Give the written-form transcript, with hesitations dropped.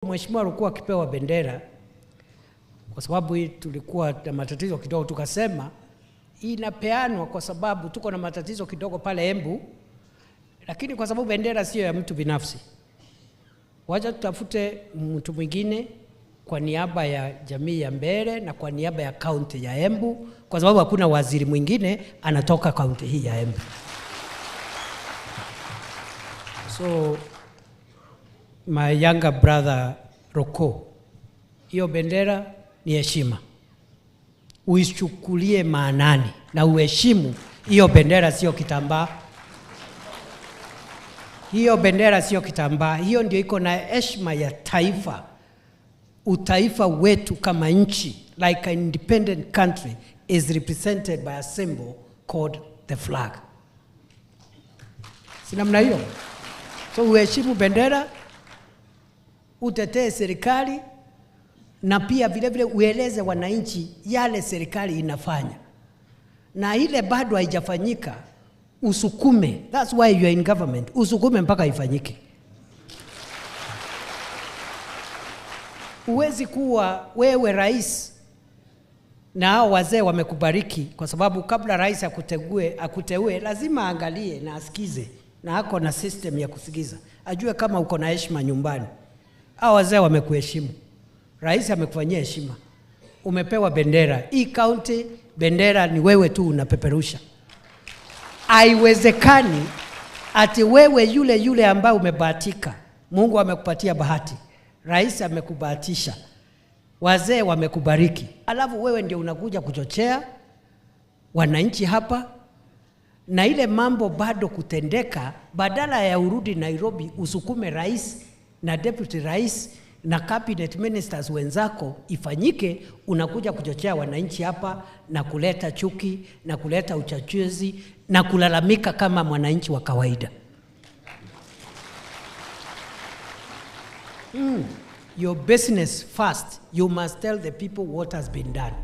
Mheshimiwa alikuwa akipewa bendera, kwa sababu hii tulikuwa na matatizo kidogo, tukasema inapeanwa kwa sababu tuko na matatizo kidogo pale Embu, lakini kwa sababu bendera sio ya mtu binafsi, wacha tutafute mtu mwingine kwa niaba ya jamii ya Mbeere na kwa niaba ya kaunti ya Embu, kwa sababu hakuna waziri mwingine anatoka kaunti hii ya Embu. So my younger brother Roko, hiyo bendera ni heshima, uichukulie maanani na uheshimu hiyo bendera. Sio kitambaa, hiyo bendera sio kitambaa, hiyo ndio iko na heshima ya taifa, utaifa wetu kama nchi, like an independent country is represented by a symbol called the flag. Si namna hiyo? So uheshimu bendera, utetee serikali na pia vile vile ueleze wananchi yale serikali inafanya, na ile bado haijafanyika usukume. That's why you are in government, usukume mpaka ifanyike. Huwezi kuwa wewe rais na hao wazee wamekubariki, kwa sababu kabla rais akuteue lazima aangalie na asikize, na ako na system ya kusikiza, ajue kama uko na heshima nyumbani. Hao wazee wamekuheshimu, rais amekufanyia heshima, umepewa bendera hii county. Bendera ni wewe tu unapeperusha. Haiwezekani ati wewe yule yule ambaye umebahatika, Mungu amekupatia bahati, rais amekubahatisha, wazee wamekubariki, alafu wewe ndio unakuja kuchochea wananchi hapa na ile mambo bado kutendeka, badala ya urudi Nairobi usukume rais na deputy rais na cabinet ministers wenzako ifanyike, unakuja kuchochea wananchi hapa na kuleta chuki na kuleta uchachuzi na kulalamika kama mwananchi wa kawaida. Your business first, you must tell the people what has been done.